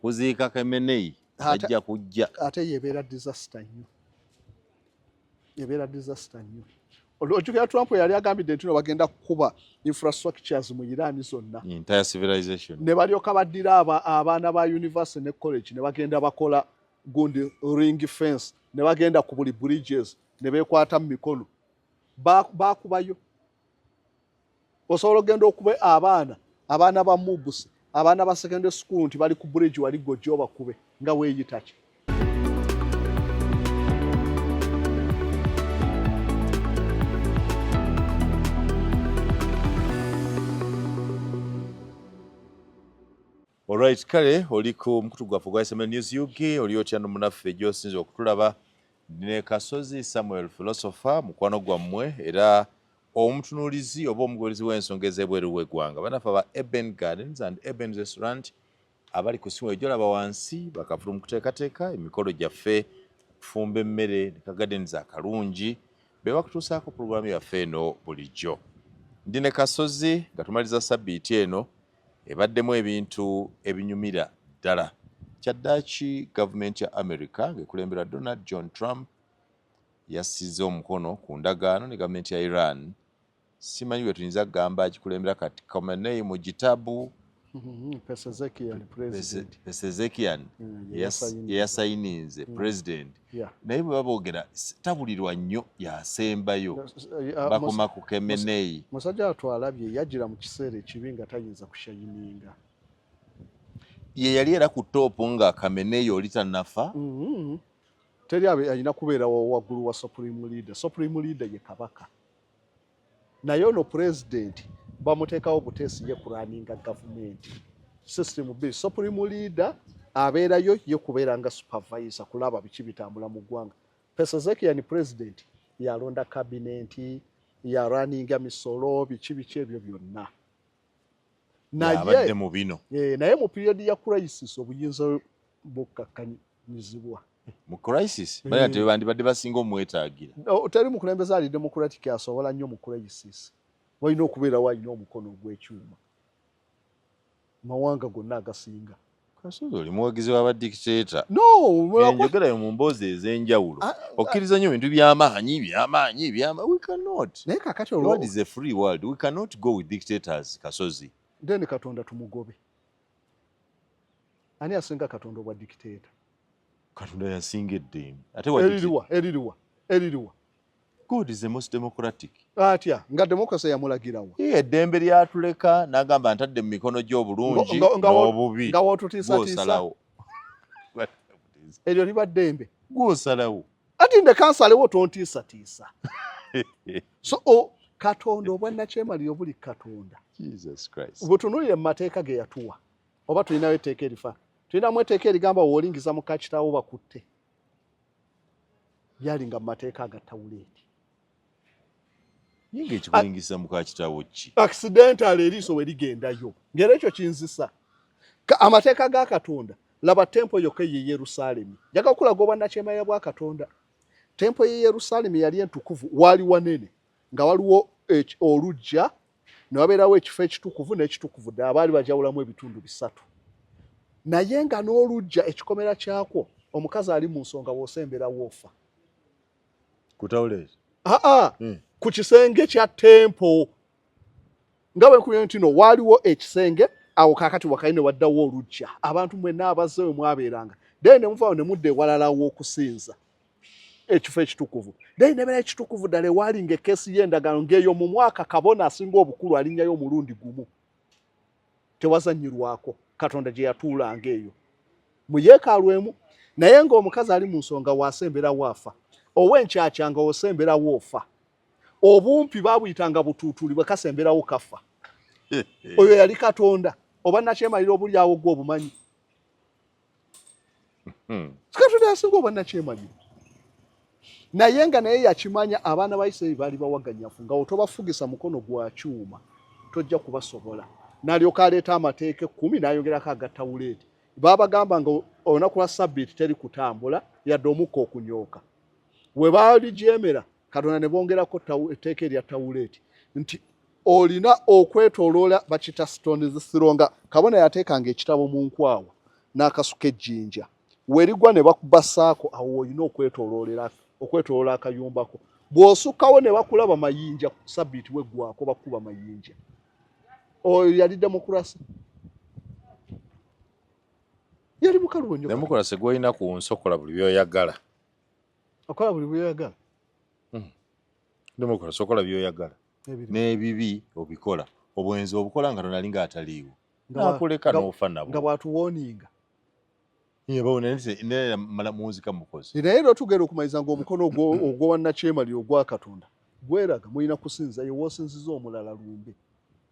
Kuziika Khamenei ajja kujja. Ate yebeera disaster nnyo, ebeera disaster nnyo. Ojjukira Trump yali agambidde nti no bagenda kukuba infrastructures mu Iran zonna, entire civilization, ne balyoka baddira abaana ba university ne college ne bagenda bakola gundi ring fence, ne bagenda ku buli bridges ne beekwata mu mikono, bakubayo. Osobola okugenda okube abaana ba MUBS, abaana ba secondary school nti bali ku bridge wali gojja obakube nga weeyita ki. Alright, kale oli ku mukutu gwaffe ogwa SML News UK, oli otya n'omunaffe gy'osinze okutulaba ne Kasozi Samuel Philosopher, mukwano gwammwe era omutunuulizi oba omugoberezi w'ensonga ez'ebweru w'eggwanga. Bannaffe aba Eben Gardens and Eben Restaurant abali ku ssimu egyolaba wansi bakafulu mu kuteekateeka emikolo gyaffe, okufumba emmere ne ka gardens akalungi, be bakutuusaako pulogulaamu yaffe eno bulijjo. Ndi ne Kasozi nga tumaliza ssabbiiti eno ebaddemu ebintu ebinyumira ddala. Kyaddaaki gavumenti ya America ng'ekulemberwa Donald John Trump yassizza omukono ku ndagaano ne gavumenti ya Iran. Simanyi bwe tuyinza kugamba agikulembera kati, Khamenei Mujtabu Pezeshkian yeyasayininze president, naye bwe baboogera tabulirwa nnyo, yasembayo bakoma ku Khamenei. Musajja watwalabye yajjira mu kiseera ekibi nga tayinza kushayininga. Ye yali era ku top nga Khamenei oli tannafa. Teri alina kubeera waggulu wa Supreme Leader. Supreme Leader ye kabaka, naye ono president bamuteekawo buteesi ye kuraninga gavumenti. System bbiri, Supreme Leader abeerayo ye kubeera nga supervisor kulaba biki bitambula mu ggwanga. Pezeshkian president yalonda kabinenti, yaraninga misolo, biki biki ebyo byonna. Naye mu bino naye mu period ya crisis obuyinza bukkakkanyizibwa. Mu crisis bali ate bandibadde basinga omwetaagira. Teri mukulembeze ali democratic asobola nnyo mu crisis. Walina okubeerawo alina omukono ogw'ekyuma. Mawanga gonna agasinga. Kasozi oli muwagizi w'abadikiteeta. No, enjogerayo mu mboozi ez'enjawulo. Okkiriza nnyo ebintu by'amaanyi, by'amaanyi, by'amaanyi. We cannot. Naye kakati The world is a free world. We cannot go with dictators, Kasozi. Then Katonda tumugobe. Ani asinga Katonda obwa dictator? Katonda yasinga eddembe. Ate eririwa, eririwa, eririwa. God is the most democratic. Atya nga democracy yamulagirawo. Eddembe lyatuleka n'agamba ntadde mu mikono gy'obulungi n'obubi. Nga wotutiisatiisa. Eryo liba ddembe. Gw'osalawo. Ati ndeka nsalewo tontiisatiisa. So Katonda obwannakyemalira obuli Katonda. Jesus Christ. Butunuulire mu mateeka ge yatuwa. Oba tulinayo etteeka erifa. Tulinamu etteeka erigamba w'olingiza mu kakitaawo bakutte. Byalinga mu mateeka aga Tawuleeti. Naye ng'ekikulingiza mu kakitaawo ki? Accidental eriiso we ligendayo. Ng'era ekyo kinzisa. Amateeka ga Katonda, laba tempo yokka ey'e Yerusaalemi. Njagala okulaga obwannakyemalira bwa Katonda. Tempo y'e Yerusaalemi yali entukuvu, waali wanene nga waliwo oluggya, ne wabeerawo ekifo ekitukuvu n'ekitukuvu ddala, baali bajawulamu ebitundu bisatu. Naye nga n'oluggya ekikomera kyakwo, omukazi ali mu nsonga bw'osemberawo ofa. Ku tawuleeti? Aa, ku kisenge kya tempo. Nga bwe nkubye nti no waaliwo ekisenge awo kaakati wakali ne waddawo oluggya, abantu mwenna abazze we mwabeeranga. Then ne muvaawo ne mudda ewalala w'okusinza ekifo ekitukuvu. Then ne beera ekitukuvu ddala ewaalinga ekkeesi y'endagaano ng'eyo mu mwaka kabona asinga obukulu alinnyayo omulundi gumu. Tewazannyirwako Katonda gye yatuulanga eyo mu yeekaalu emu. Naye ng'omukazi ali mu nsonga w'asemberawo afa, ow'enkyakya nga osemberawo ofa. Obumpi baabuyitanga butuutuli, bwe kasemberawo kafa. Oyo yali Katonda. Oba nnakyemalira obuli awo gwe obumanyi. Katonda yasinga oba nnakyemalira. Naye nga naye yakimanya abaana ba Isirayiri baali bawaganyafu, nga otobafugisa mukono gwa kyuma tojja kubasobola. N'alyoka aleeta amateeka 10 n'ayongerako aga Tawuleeti. Baabagamba nga olunaku lwa Ssabbiiti teri kutambula yadde omukka okunyooka. We baalijeemera Katonda ne bongerako etteeka erya Tawuleeti nti olina okwetooloola bakita stones throw, nga kabona yateekanga ekitabo mu nkwawa N'akasuka ejjinja werigwa ne bakuba saako awo olina okwetoloolera okwetoloola akayumbako. Bw'osukkawo ne bakulaba mayinja, sabbiiti weggwako bakuba mayinja. Oyo yali demokurasi, yali mukalubo nnyo. Demokurasi gwolina ku nsi, okola buli byoyagala. Okola buli byoyagala. Demokurasi okola byoyagala n'ebibi obikola, obwenzi obukola nga tonali nga ataliiwo nakuleka n'ofa nabo. Nga bwatuwooninga. Mala muwunzika mukozi. Naye era tugenda okumaliza nga omukono ogwowannakyemalira ogwa Katonda gweraga mulina kusinza ye woosinziza omulala lumbe.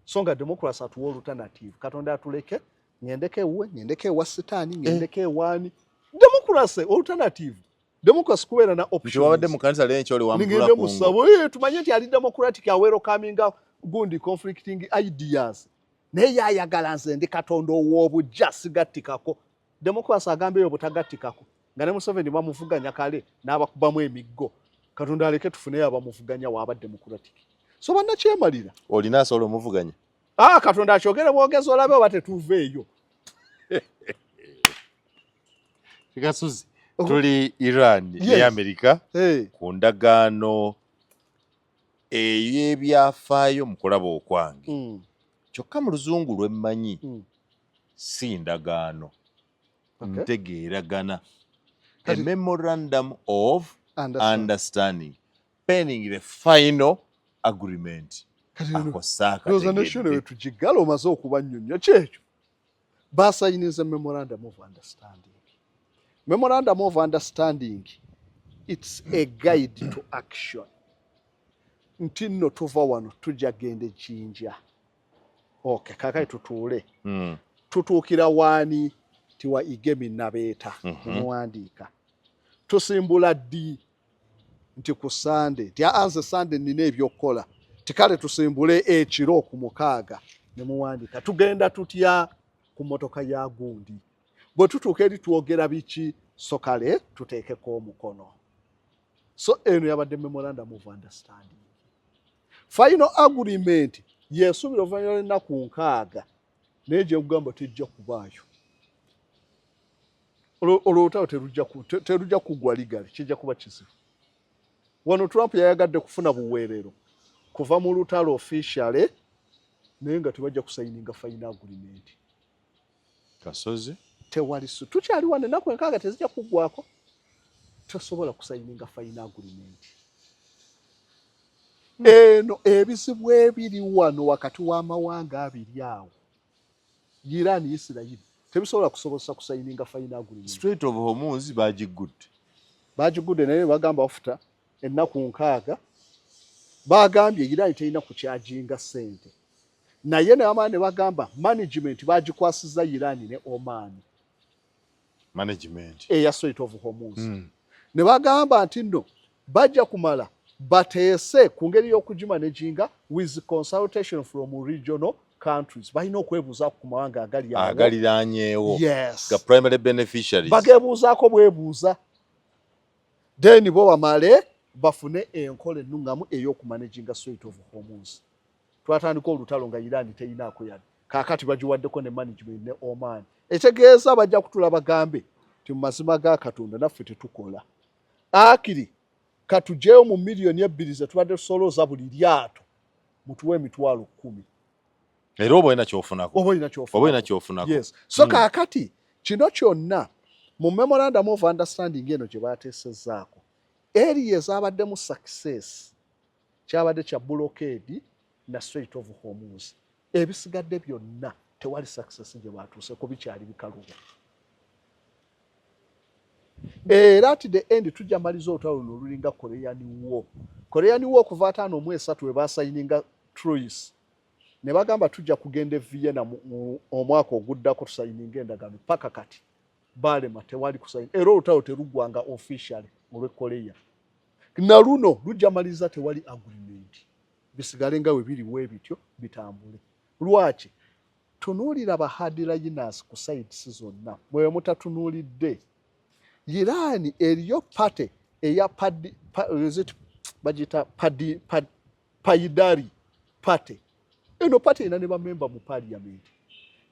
So nga democracy atuwa alternative. Katonda atuleke ngendeko ewuwe, ngendeko ewa Sitaani, ngendeko ewaani. Democracy alternative, democracy kubeera na options. Wabadde mu kanisa leero ekyoli wamugula ku musabo, tumanye nti ali democratic, awelcominga gundi conflicting ideas, naye yayagala nze ndi Katonda ow'obujja, sigattikako. Democracy agamba eyo butagattikako, nga ne Museveni bamuvuganya kale n'abakubamu emiggo. Katonda aleke tufuneyo abamuvuganya waaba democratic. So bannakyemalira, olina asobola omuvuganya? Ah, Katonda akyogere bwogezi olabe oba tetuuva eyo. Kasuzi, tuli Iran ne America ku ndagaano ey'ebyafaayo mu kulaba okwange. Kyokka mu luzungu lwemmanyi si ndagaano, ntegeeragana, a memorandum of understanding pending the final agreement. Ako saakategedde. Tugigala omaze okubannyonnyo kyekyo. Basayiniza memorandum of understanding. Memorandum of understanding, it's a guide to action, nti nno tuva wano tujja genda ejjinja. Okay, kakati tutuule. Tutuukira waani? Tiwa Igemi Nabeeta. Omuwandiika tusimbula ddi? Nti ku Sande. Nti aa, nze Sande nina ebyokukola. Tikale tusimbule ekiro ku 6. Ne muwandiika tugenda tutya ku motoka ya gundi, bwe tutuuka eri twogera biki, so kale tuteekeko omukono. So eno yabadde memorandum of understanding. Final agreement yesuubira oluvannyuma lw'ennaku 60, naye gye nkugamba tejja kubaayo. Olwo olutalo terujja kuggwa legally, kijja kuba kizibu. Wano Trump yayagadde kufuna buweerero kuva mu lutalo officially, naye nga tebajja kusayininga final agreement. Kasozi. Tewali su tukyali wano, ennaku 60 tezijja kuggwako, tosobola kusayininga final agreement eno. Ebizibu ebiri wano wakati w'amawanga abiri awo, Iran, Isirayiri, tebisobola kusobozesa kusayininga final agreement. Strait of Hormuz bagigudde. Bagigudde, naye bagamba bafuta ennaku 60. Bagambye Iran terina kukyajinga ssente, naye nabamala ne bagamba management bagikwasiza Iran ne Oman. Management eya Strait of Hormuz. Ne bagamba nti nno bajja kumala bateese ku ngeri y'okugimanaginga with consultation from regional countries. Balina okwebuuzaako ku mawanga agali awo agaliranyeewo. Yes. Ga primary beneficiaries. Bagebuuzaako bwebuuza, then bo bamale bafune enkola ennuŋŋamu ey'okumanaginga Strait of Hormuz. Twatandika olutalo nga Iran teyinaako yadde, kaakati bagiwaddeko ne management ne Oman. Etegeeza bajja kutula bagambe ti mu mazima ga Katonda naffe tetukola, akiri katugyeyo mu miliyoni 2 ze tubadde tusolooza buli lyato, mutuwe 10,000. Era oba olina kyofunako. Oba olina oba olina kyofunako. Yes. So kaakati kino kyonna mu memorandum of understanding eno gye bateesezzaako, area ezabaddemu success kyabadde kya blockade na Strait of Hormuz. Ebisigadde byonna tewali success gye batuuseko, bikyali bikalubo. Era at the end tujja maliza olutalo luno olulinga Korean War. Korean War okuva 53 we basayininga truce, ne bagamba tujja kugenda e Vienna omwaka oguddako tusayininga endagaano, paka kati balema, tewali kusayina. Era olutalo teruggwanga officially olw'e Korea, na luno lujja maliriza tewali agreement, bisigale nga we biri bwe bityo bitambule. Lwaki? Tunuulira ba hardliners ku sides zonna. Mwe mutatunuulidde Iran, eriyo party eya padi, pa, is it, bagiyita padi, pad, Paydari Party. Eno party erina ne bamemba mu parliament.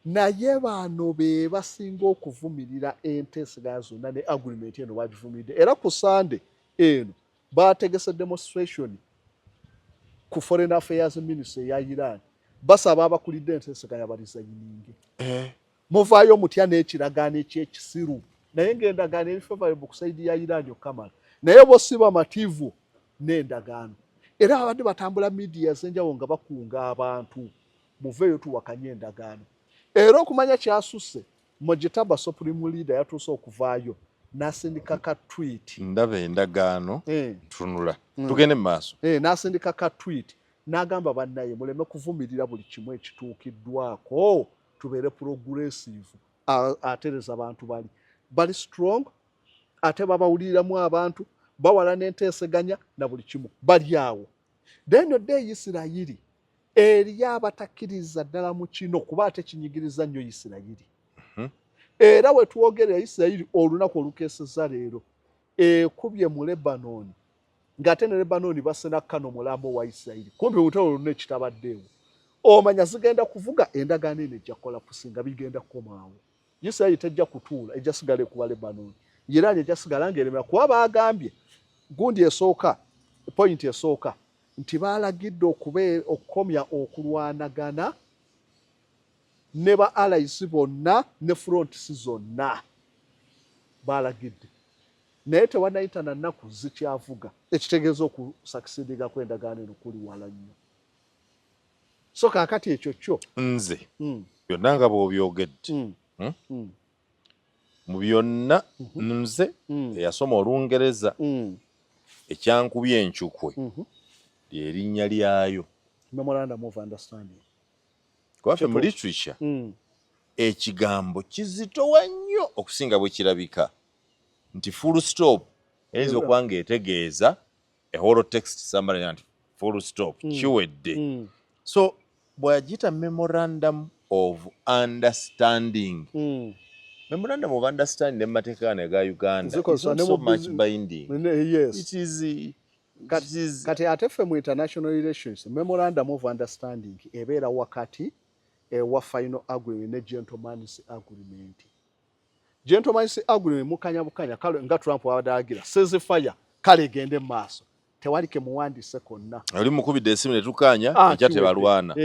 Naye bano be basinga okuvumirira enteeseganya zonna, ne agreement eno bagivumiridde. Era ku Sande eno bategese demonstration ku Foreign Affairs Ministry eya Iran, basaba abakulidde enteeseganya baresigninge. Muvaayo mutya n'ekiragaano ekyekisiru, naye ng'endagaano eri favorable ku side ya Iran okukamala, naye bo si bamativu n'endagaano. Era babadde batambula media ez'enjawulo nga bakunga abantu, muveeyo tuwakanye endagaano. Era okumanya kyasusse, Mojtaba, supreme leader, yatuuse okuvaayo n'asindika ka tweet. Ndaba endagaano, ntunula. Tugende mu maaso. N'asindika ka tweet n'agamba, bannaye, muleme kuvumirira buli kimu ekituukiddwako, tubeere progressive. Atereza abantu bali strong, ate babawuliriramu abantu bawala n'enteeseganya na buli kimu, bali awo. Then odde Isirayiri, eriyo abatakkiriza ddala mu kino, kuba ate kinyigiriza nnyo Isirayiri. Era we twogerera, Isirayiri olunaku olukeeseza leero ekubye mu Lebanoni, ng'ate ne Lebanoni basena kano mulambo wa Isirayiri kumpi mutalo lulina ekitabaddeewo. Omanya zigenda kuvuga endagaano eno ejja kukola kusinga bigenda kukomaawo. Isirayiri tejja kutuula, ejja sigala ekuba Lebanoni. Iran ejja sigala ng'eremera, kuba baagambye gundi esooka, point esooka, nti baalagidde okukomya okulwanagana ne ba allies bonna ne fronts zonna baalagidde, naye tewanayita na nnaku zikyavuga, ekitegeeza okusucceedinga kw'endagaano eno kuli wala nnyo. So kaakati ekyo kyo Nze byonna nga bw'obyogedde, Mu byonna nze eyasoma Olungereza, ekyankubya encukwe lyerinnya lyayo. Memorandum of Understanding. Kubaffe mu literature ekigambo kizitowa nnyo okusinga bwe kirabika, nti full stop eyinza okuba ng'etegeeza a whole text somebody nti full stop, kiwedde. So bw'agiyita memorandum of understanding, memorandum of understanding ne mateeka gano aga Uganda is not so much binding. Yes. It is Kati ate ffe mu international relations, memorandum of understanding ebeera wakati ewa final agreement ne gentleman's agreement. Gentleman's agreement mukanya bukanya, kale nga Trump wabadde agira ceasefire, kale egende mu maaso, tewali ke muwandiise konna. Oli mukubidde esimu ne tukanya, ah, enkya tebalwana.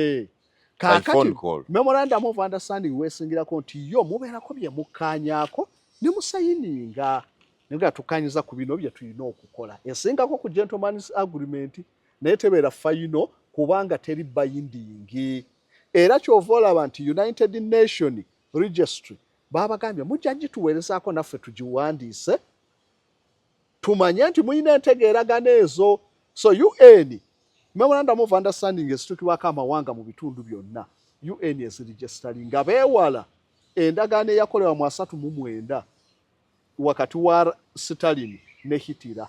Kaakati memorandum of understanding weesingirako nti yo mubeerako bye mukkaanyaako ne musigninga, nga tukkanyiza ku bino bye tulina okukola. Esingako ku gentleman's agreement, naye tebeera final kubanga teri binding. Era kyova olaba nti United Nation registry babagambye mujja gituweerezaako naffe tugiwandiise, tumanye nti mulina entegeeragano ezo. So UN memorandum of understanding ezituukibwako amawanga mu bitundu byonna, UN eziregistering nga beewala endagaano eyakolebwa mu 39 wakati wa Stalin ne Hitler,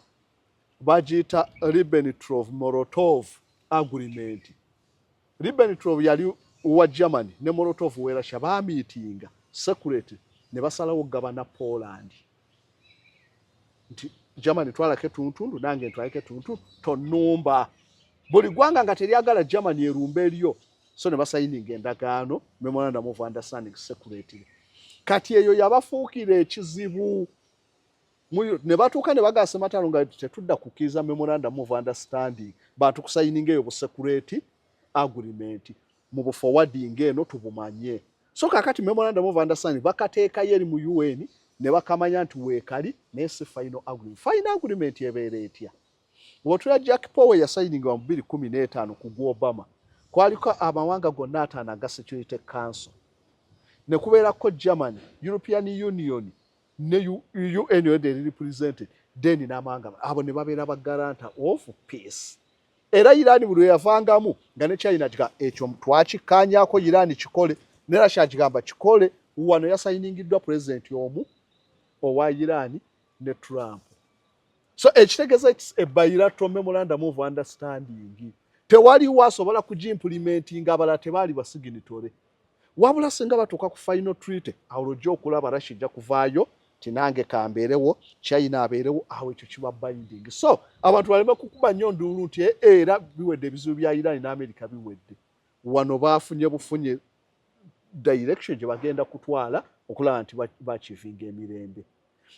bagiyita Ribbentrop Molotov agreement. Ribbentrop yali wa Germany ne Molotov we Russia. Bameetinga secret ne basalawo okugabana Poland, nti Germany twalako etuntundu, nange ntwaleko etuntundu, tonumba. Buli ggwanga nga teryagala Germany erumba eryo, so ne basigninga endagaano, memorandum of understanding, secretly. Kati eyo yabafuukira ekizibu, ne batuuka ne bagasa matalo nga tetudda kukkiriza memorandum of understanding, bantu kusigninga eyo busecret agreement mu buforwarding eno tubumanye. So kakati memorandum of understanding bakateekayo eri mu UN ne bakamanya nti weekali, naye si final agreement. Final agreement ebeera etya? Wotula Jack Power yasigninga mu 2015 ku gwa Obama, kwaliko amawanga gonna ataano aga Security Council, ne kubeerako Germany, European Union ne UN already represented, then n'amawanga abo ne babeera ba guarantor of peace. Era Iran buli yavangamu nga ne China giga ekyo twakikkaanyaako, Iran kikole, ne Russia gigamba kikole. Wano yasigning'iddwa president omu owa Iran ne Trump. So ekitegeeza it's a bilateral memorandum of understanding, tewaliwo asobola kugiimplementinga, abalala tebaali basignatory. Wabula singa batuuka ku final treaty, awo lwojja okulaba Russia ejja kuvaayo ti nange kambeerewo, China abeerewo, awo ekyo kiba binding. So abantu baleme kukuba nnyo nduulu nti era biwedde, ebizibu bya Iran ne America biwedde. Wano baafunye bufunye Direction gye bagenda kutwala okulaba nti baachievinga emirembe.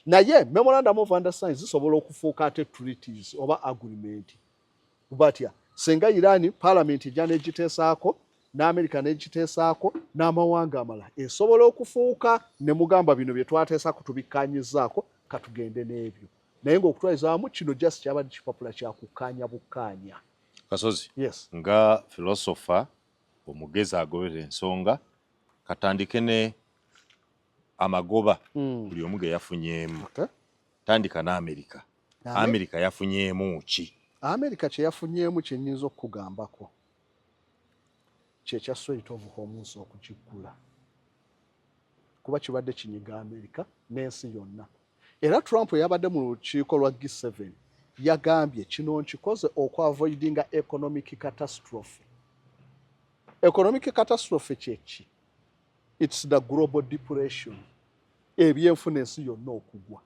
Naye memorandum of understanding zisobola okufuuka ate treaties oba agreement. Batya senga Iran parliament ejja negiteesaako, n'Amerika negiteesaako, n'amawanga amalala, esobola okufuuka ne mugamba bino bye twateesaako tubikkaanyizaako, katugende n'ebyo. Naye ng'okutwalizaamu kino just kyabadde kipapula kyakukkaanya bukkaanya. Kasozi. Yes. Nga philosopher omugezi agoberera ensonga, katandike ne amagoba buli omu ge yafunyeemu. Tandika n'Amerika. Amerika yafunyeemu ki? Amerika kye yafunyeemu kye nnyinza okukugambako kyekya Strait of Hormuz okugiggula, kuba kibadde kinyiga Amerika n'ensi yonna. Era Trump yabadde mu lukiiko lwa G7, yagambye kino nkikoze okuavoidinga economic catastrophe. Economic catastrophe kyeki? It's the global depression, ebyenfuna ensi yonna okugwa.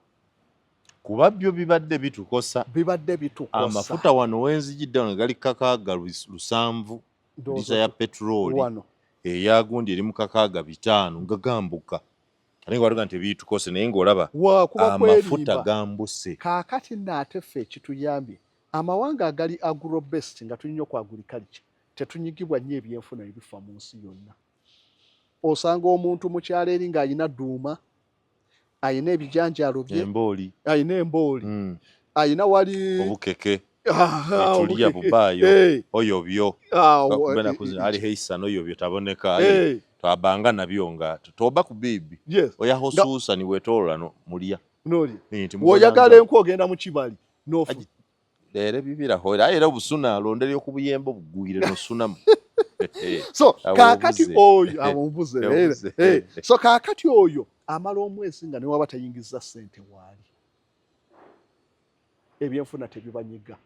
Kuba byo bibadde bitukosa. Bibadde bitukosa. Amafuta wano wenzijidde wano gali 67 lita ya petroli, eyagundi eri mu 65, nga gambuka, ate nga waliga nti ebitukose, naye ng'olaba amafuta gambuse. Kaakati naate ffe ekituyambye, amawanga agali agro based, nga tulina oku agriculture, tetunyigibwa nnyo ebyenfuna ebifa mu nsi yonna. Osanga omuntu mu kyalo eri ng'ayina duuma, ayina ebijanjaalo bye, embooli, ayina embooli, ayina wali obukeke etulya bubaayo oyo byo ali heisa noyo byo taboneka, twabanga nabyo nga toba ku bibi oyahosuusa niwetolola no mulya. Nolya woyagala enku, ogenda mu kibali nofu. Leero ebibiraho era era obusuna alonderyo ku buyembe obugwire nosunamu. So kaakati oyo abubuze. So kaakati oyo amala omwezi nga newaba tayingiza ssente, waali ebyenfuna tebibanyiga.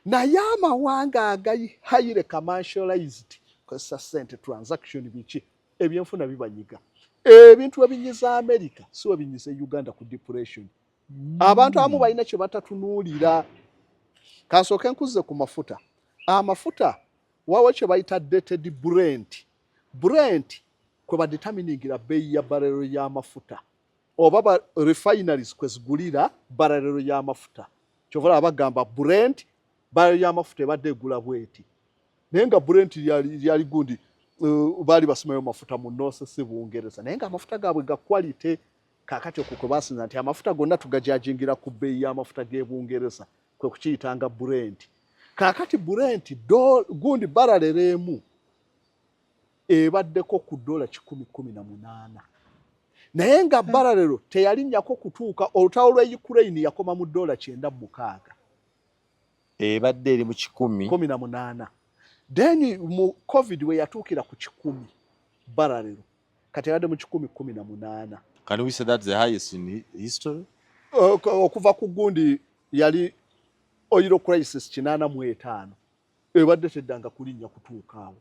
Naye amawanga agali highly commercialized, kozesa ssente, transaction, biki, ebyenfuna bibanyiga. Ebintu ebinyiza America si webinyiza Uganda ku depression. Abantu abamu balina kye batatunuulira. Kansooke nkuze ku mafuta. Amafuta wawo kye bayita dated Brent. Brent kwe badeterminingira bbeeyi ya barrel y'amafuta, oba ba refineries kwe zigulira barrel y'amafuta. Kyova olaba bagamba Brent barrel y'amafuta ebadde egula bweti, naye nga Brent lyali gundi, baali basimayo mafuta mu North Sea, Bungereza, naye nga amafuta gaabwe ga quality. Kaakati okwo kwe basinza nti amafuta gonna tugajajingira ku bbeeyi y'amafuta g'e Bungereza, kwe kukiyitanga Brent. Kaakati Brent gundi barrel emu ebaddeko ku dola 118, naye nga barrel teyalinnyako kutuuka olutalo lw'e Ukraine, yakoma mu dola 96. Ebadde eri mu 100 18. Then mu COVID we yatuukira ku 100 barrel, kati ebadde mu 118. Can we say that's the highest in history? Okuva ku gundi yali oil crisis 85, ebadde teddanga kulinnya kutuuka awo,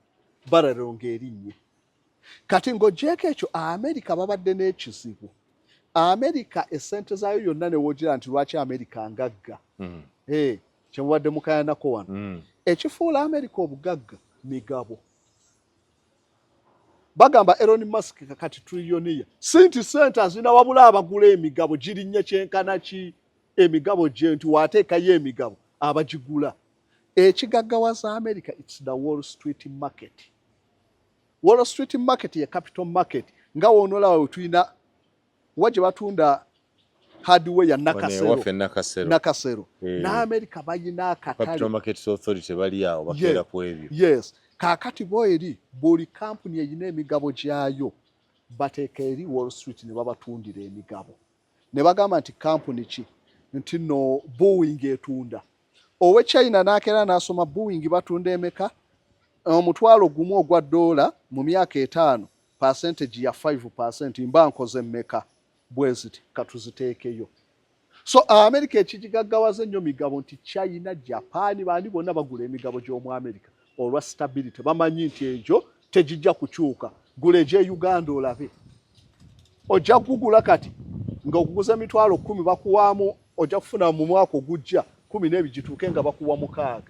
barrel ng'erinnye. Kati ng'ogyeko ekyo, Amerika babadde n'ekizibu. Amerika essente zaayo yonna newogira nti lwaki Amerika ngagga, Hey, kyemubadde mukayanako wano, ekifuula Amerika obugagga migabo. Bagamba Elon Musk kakati trillionaire, si nti sente azina, wabula abagula emigabo girinnye kyenkana ki emigabo gye, nti waateekayo emigabo abagigula. Ekigaggawaza America, it's the Wall Street market. Wall Street market ye capital market, nga woonolaba we tulina wa gye batunda hardware, Nakasero. Nakasero. Nakasero. N'Amerika balina akatale. Capital Markets Authority bali awo, bakeera ku ebyo. Yes, kaakati bo eri buli kampuni erina emigabo gyayo, bateeka eri Wall Street ne babatundira emigabo, ne bagamba nti kampuni ki, nti no Boeing etunda. Owe China n'akeera n'asoma Boeing batunda emeka, 10,000 ogwa dola mu myaka 5, percentage ya 5, mba nkoze mmeka bweziti, katuziteekeyo. So America ekigigaggawaza ennyo migabo, nti China, Japan, baani bonna bagula emigabo gy'omu America olwa stability, bamanyi nti egyo tegijja kukyuka. Gula egye Uganda olabe, ojja kugugula kati nga okuguza 100,000 bakuwaamu, ojja kufuna mu mwaka ogujja kumi n'ebigituuke nga bakuwa 6,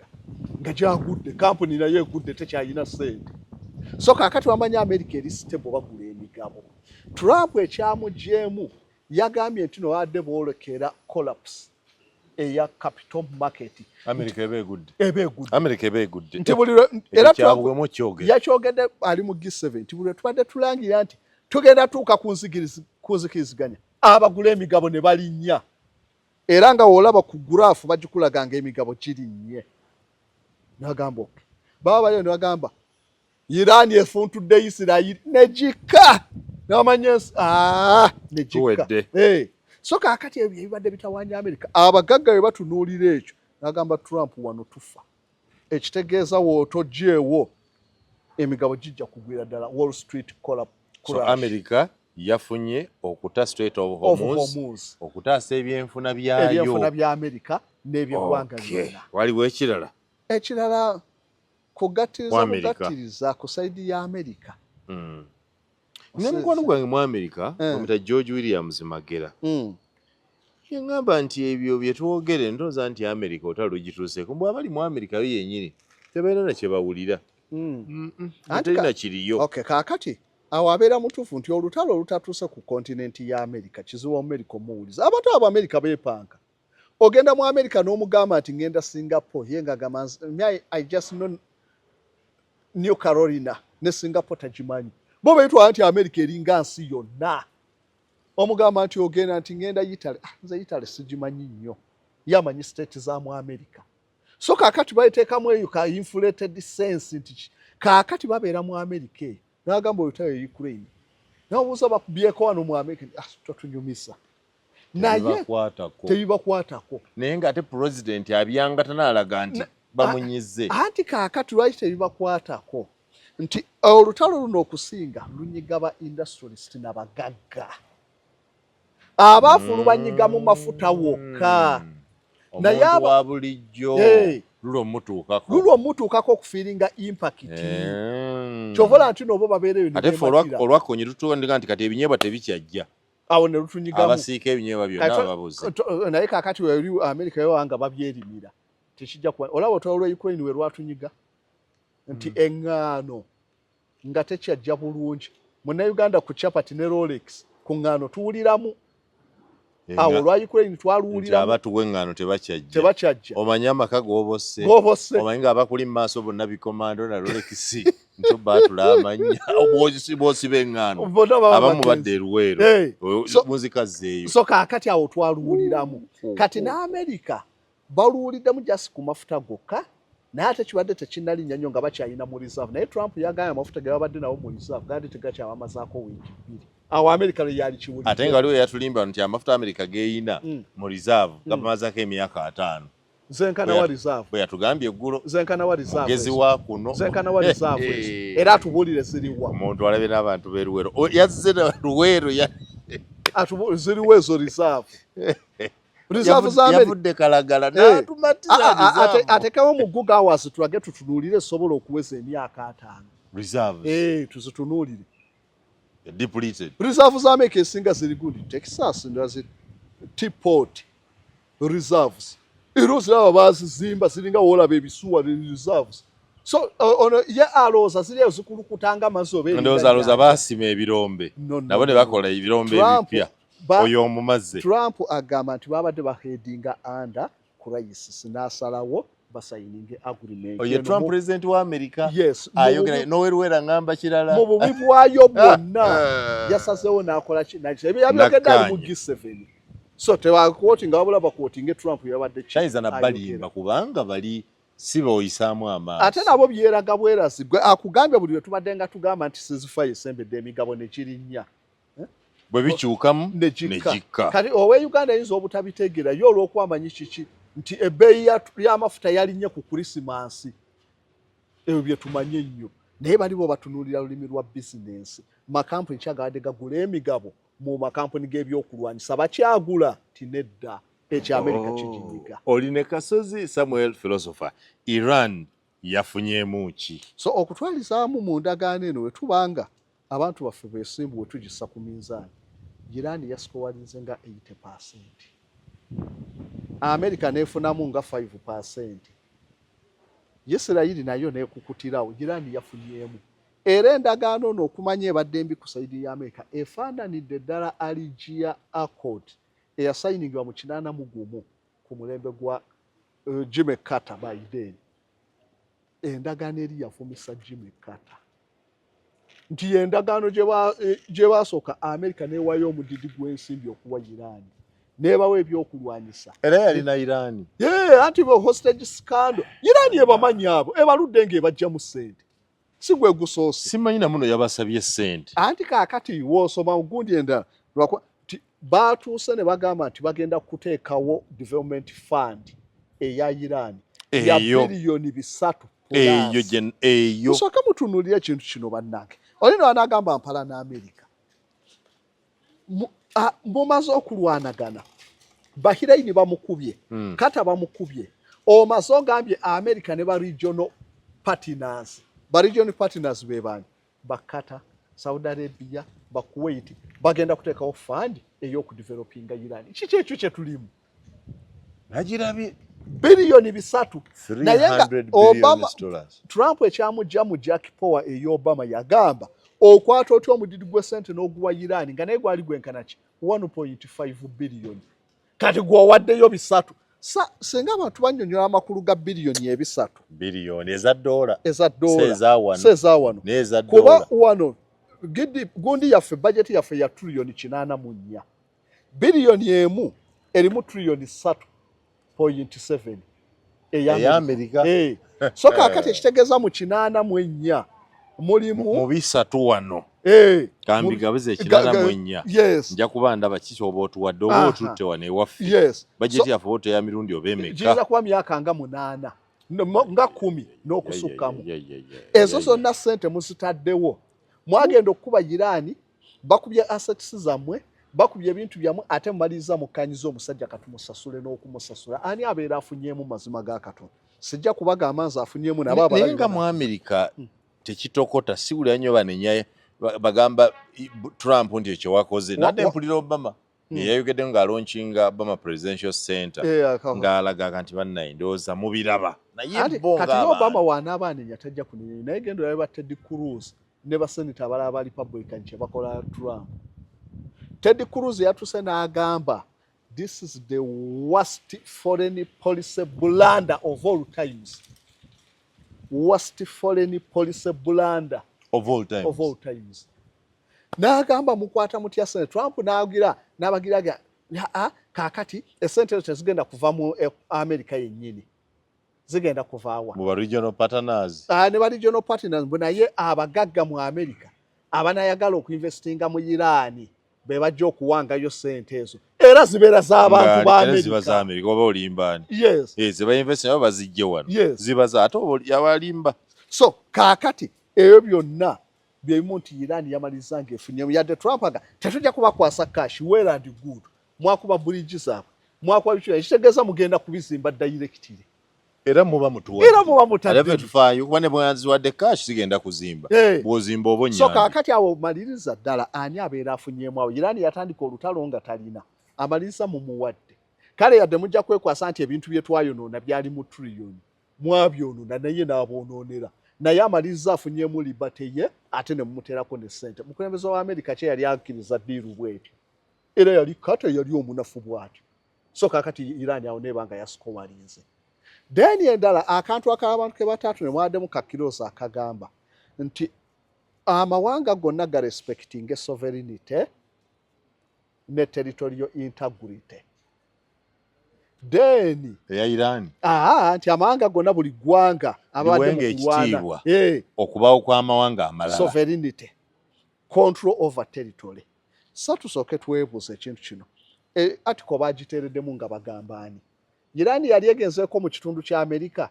nga gyagudde kampuni naye egudde, tekyalina ssente. So kaakati bamanyi America eri stable, bagula. emigabo. Trump ekyamugyemu yagambye nti no babadde boolekera collapse eya capital market. America eba egudde. Eba egudde. America eba egudde. Nti buli era Trump yakyogedde ali mu G7 nti buli tubadde tulangira nti tugenda tuuka ku nzikiriziganya abagula emigabo ne balinnya, era nga wolaba ku graph bagikulaga nga emigabo girinnye. Nagamba okay, baba baliyo ne bagamba Iran efuntudde Isirayiri negikka namanya ah, negikka. Hey. So kaakati ebyo ebibadde bitawanya Amerika, abagagga bwe batunuulira ekyo nagamba Trump wano tufa, ekitegeeza wootoggyeewo emigabo gijja kugwira ddala Wall Street collapse. So America yafunye okuta Strait of Hormuz, okutaasa ebyenfuna byayo, ebyenfuna bya Amerika n'ebyeggwanga byonna. Waliwo ekirala? Ekirala kugattiriza bugattiriza ku side ya Amerika. Ne mukwano gwange mu Amerika bamuyita George Williams Magera, yaŋŋamba nti ebyo bye twogere ndowooza nti Amerika olutalo lugituuseeko, mbu abali mu Amerika yo yennyini tebalina na kye bawulira, terina kiriyo. Okay, kaakati awo abeera mutuufu nti olutalo olutatuuse ku kontinenti ya Amerika kizibu Amerika omuwuliza. Abantu abo Amerika beepanka. Ogenda mu Amerika n'omugamba nti ngenda Singapore, ye ng'agamba I just know New Carolina, ne Singapore tagimanyi. Bo beetwala nti Amerika eringa nsi yonna. Omugamba nti ogenda nti ngenda Italy, ah, nze Italy sigimanyi nnyo, ye amanyi state za mu Amerika. So kaakati bateekamu eyo ka inflated sense nti kaakati babeera mu Amerika eyo n'agamba olutalo e Ukraine, n'obuuza bakubyeko wano mu Amerika, ah, totunyumisa. Naye tebibakwatako. Naye ng'ate pulezidenti abyanga tanaalaga nti bamunyize. Anti kaakati lwaki tebibakwatako? Nti olutalo luno okusinga lunyiga ba industrialist nabagagga, abaafu lubanyiga mu mafuta wokka. Naye wa bulijjo lulwo mutuukako. Lulwo mutuukako okufeelinga impact. Kyova nti nobo babeereyo. Ate ffe olwakkonye tutandika nti kati ebinyeebwa tebikyajja. Awo ne lutunyigamu. Abasiika ebinyeebwa byonna bababuze. Naye kaakati weri Amerika yowanga babyerimira tekijja kuba. Olaba olutalo lwa Ukraine we lwatunyiga nti eŋŋaano nga tekyajja bulungi. Munnayuganda ku chapati ne Rolex, ku ŋŋaano tuwuliramu. Awo olwa Ukraine twaluwuliramu. Abatuwa eŋŋaano tebakyajja. Tebakyajja. Omanyi amaka g'obosse. G'obosse. Omanyi ng'abakuli mu maaso bonna bikomando na Rolex nti baatula amannya bw'osiba eŋŋaano abamu badde eruweero muzikazzeeyo. So kaakati awo twaluwuliramu. Kati n'Amerika baluwuliddemu just ku mafuta gokka, naye ate kibadde tekinnalinnya nnyo nga bakyalina mu reserve. Naye Trump yagambye amafuta ge babadde nabo mu reserve gandi tegakyabamazaako wiiki 2. Awo Amerika lwe yali kiwulidde. Ate nga waliwo yatulimba nti amafuta Amerika geeyina mu reserve gabamazaako emyaka 50. Zenkana wa reserve? Bwe yatugambye eggulo. Zenkana wa reserve? Mugezi wa kuno. Zenkana wa reserve ezo? Era atubuulire ziriwa. Omuntu alabye n'abantu b'e Luweero, yazze Luweero. Ziriwa ezo reserve? Reserve za Amerika. Yavudde Kalagala n'atumatiza. Atekewo mu Google hours tulage tutunuulire esobola okuweza emyaka 50. Reserves. Tuzitunuulire. Depleted. Reserve za Amerika esinga ziri gundi Texas, ndazi Teapot reserves, era oziraba bazizimba ziringa woolaba ebisuwa reserves. So ono ye alowooza ziri ezo zikulukuta nga amazzi oba Ndowooza alowooza baasima ebirombe nabo ne bakola ebirombe ebipya oyo omumaze. Trump agamba nti babadde baheadinga under crisis n'asalawo basigninge agreement. Oyo Trump, president wa America. Yes. Ayogera noweruwera ngamba kirala. Mu bubi bwayo bwonna yasazeewo n'akola ki ebyo yabyogedde ali mu G7, so tebaquotinga wabula baquotinge Trump yabadde ki. Tayinza na balimba kubanga bali si boyisaamu amaaso. Ate nabo byeraga bwerazi. Gwe akugambye buli lwe tubadde nga tugamba nti ceasefire esembedde emigabo ne kirinnya. Bwe bikyukamu negikka. Kati owe Uganda ayinza obutabitegeera ye olw'okuba amanyi kiki nti ebbeeyi y'amafuta yalinnye ku Krisimansi, ebyo bye tumanye ennyo. Naye bali bo batunuulira lulimi lwa bizinensi. Makampuni kyagabadde gagula emigabo mu makampuni g'ebyokulwanyisa bakyagula ti nedda, ekyo Amerika kiginyiga. Oli ne Kasozi Samuel philosopher. Iran yafunyeemu ki? So okutwalizaamu mu ndagaano eno, we tubanga abantu baffe besimbu, we tugissa ku minzaani, Iran yascorinze nga 80%, Amerika nefunamu nga 5%, Isirayiri nayo nekukutirawo. Iran yafunyeemu. Era endagaano ono okumanya ebadde mbi ku side ya Amerika, efaananidde ddala Algiers Accord eyasayiningibwa mu 81 ku mulembe gwa Jimmy Carter. By then endagaano eri yavumisa Jimmy Carter nti yendagaano gye basooka Amerika newayo omudidi gw'ensimbi okuwa Iran, nebawa ebyokulwanyisa. Era yalina Iran. Yeah, anti hostage scandal. Iran ebamanyi abo, ebaludde ng'ebajjamu ssente, si gwe gusoose. Simanyi namuno yabasabye ssente. Anti kaakati woosoma gundi endala, lwakuba baatuuse ne bagamba nti bagenda kuteekawo development fund eya Iran ya Eyo. biliyoni 300. Eyo gye eyo. Musooke mutunuulire ekintu kino, bannange. Olino anaagamba mpala n'Amerika, mumaze okulwanagana, Bahiraini bamukubye, Kata bamukubye, omaze ogambye America ne ba regional partners. Ba regional partners be bani? Bakata, Saudi Arabia, Bakuwait, bagenda kuteekawo fund ey'okudevelopinga Iran. Kiki ekyo kye tulimu? Nagirabye. Biliyoni 300, naye nga 300 billion Obama dollars. Trump ekyamujja mu Jack Power ey'Obama, yagamba okwata otya omudidi gw'essente n'oguwa Iran nga naye gwali gwenkana ki? 1.5 biliyoni. Kati gweowaddeyo 300. Singa abantu bannyonnyola amakulu ga biliyoni 300. Biliyoni eza dola. Eza dola. Si eza wano. Si eza wano. N'eza Kuba dola. wano gundi yaffe, bajeti yaffe ya tuliyoni 84. Biliyoni 1 erimu tuliyoni 3.7 eya Amerika. Eh. So kaakati ekitegeeza mu 84 mulimu mu 300 wano. Eh, kambi gabuze 84. Nja kuba ndaba kiki oba otuwadde oba otutte wano ewaffe. Bajeti yaffe oba eya mirundi oba emeka? Giyinza kuba myaka nga 8 nga 10 n'okusukkamu. Ezo zonna ssente muzitaddewo, mwagenda okukuba Irani, bakubye assets zammwe, bakubye ebintu byammwe, ate mumaliriza mukkanyiza omusajja katumusasule n'okumusasula. Ani abeera afunyeemu? Mazima ga Katonda, sijja kubagamba nze afunyeemu, nabo Naye abalabi nga mu Amerika tekitokota, siwulira nnyo banenya bagamba Trump nti ekyo wakoze. Nadde mpulira Obama yeyayogedde ng'alaunchinga Obama Presidential Center, ng'alaga nti bannaye ndowooza mubiraba, naye Anti bo kati ye Obama ng'abantu wanaaba anenya, tajja kunenya, naye genda olabe ba Ted Cruz ne basenita abalala ba Republican kye bakola Trump. Ted Cruz yatuse n'agamba, "This is the worst foreign policy blunder of all times." Worst foreign policy blunder of all times. Of all times. N'agamba mukwata mutya sente? Trump n'agira n'abagiraga, "Aa, kaakati esente ezo tezigenda kuva mu America yennyini, zigenda kuvaawa?" Mu ba regional partners. Ah, ne ba regional partners mbu naye abagagga mu America abanayagala okuinvestinga mu Iran be bajja okuwangayo sente ezo, era zibeera z'abantu ba Era ziba za America. America, oba olimbaani? Yes. Eh, ze bainvesti nabo bazijje wano. Yes. Ziba za ate oba abalimba. So kaakati ebyo byonna byebimu nti Iran yamaliza ng'efunyemu, yadde Trump aga tetujja kubakwasa cash. Well and good, mwakuba bridge zaabwe, mwakuba biki, ekitegeeza mugenda kubizimba directly. Era muba mutuwadde. Era muba mutadde. Era tufaayo kuba ne bwanziwadde cash zigenda kuzimba. Bw'ozimba oba So onyambe. Kaakati awo maliriza ddala, ani abeera afunyemu awo? Iran yatandika olutalo nga talina, amaliriza mumuwadde. Kale yadde mujja kwekwasa nti ebintu bye twayonoona byali mu triliyoni, mwabyonoona naye n'aboonoonera, naye amaliriza afunyemu liberty ye, ate ne mumuteerako ne ssente. Mukulembeze wa Amerika kye yali akkiriza deal bwetyo, era yali kate yali omunafu bw'atyo. So kaakati Iran awo neeba nga yasikowalinze. Then endala, akantu ak'abantu ke bataatu ne mwaddemu kakiroosi akagamba nti amawanga gonna garespectinga sovereignty ne territorial integrity. Then eya Iran. Aa, nti amawanga gonna, buli ggwanga abadde mu Liwenga kulwana ekitiibwa. Okubaawo kw'amawanga amalala. Sovereignty, control over territory. Sa tusooke twebuuza ekintu kino. Article bagiteereddemu nga bagamba ani? Iran yali egenzeeko mu kitundu kya Amerika?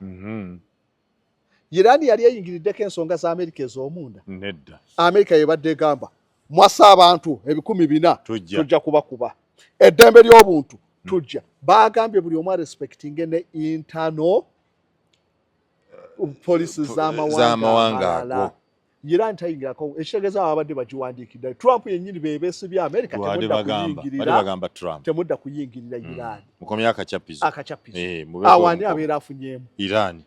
Iran yali eyingiriddeko ensonga za Amerika ez'omunda? Nedda. Amerika yebadde egamba mwassa abantu 400,000, Tujja. tujja kubakuba. Eddembe ly'obuntu tujja. Bagambye buli omu arespectinge ne internal policy z'amawanga z'amawanga amalala. Ago. Iran tayingirako, ekitegeeza babadde bagiwandiikidde. Trump yennyini bebeesibye Amerika, Lwade temudda bagamba bali kuyingirira, bagamba Trump temudda kuyingirira Iran. Mukomye akacapizo. Akacapizo. Eh, mubeeko Awo ani omukono. abeera afunyeemu? Iran.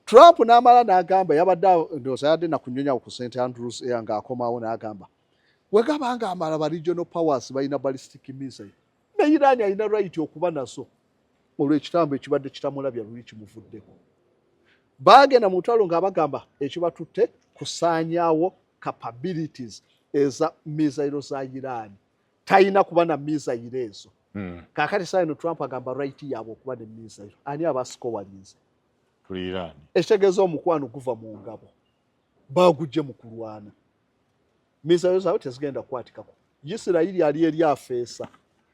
Trump n'amala n'agamba, yabadde ndowooza yadde nakunyonyawo ku St Andrews Air ng'akomawo, n'agamba wegaba nga amala ba regional powers balina ballistic missile, ne Iran alina right okuba nazo olw'ekitambo ekibadde kitamulabya luli kimuvuddeko. Baagenda mu lutalo nga bagamba ekibatutte kusaanyaawo capabilities eza missile za Iran, talina kuba na missile ezo. Kaakati saa ino Trump agamba right yaabwe okuba ne missile. Ani abasikowalinze? Ekitegeeza omukwano guva mu ngabo, bagujje mu kulwana, missile zaabwe tezigenda kukwatikako. Isirayiri ali eri afeesa,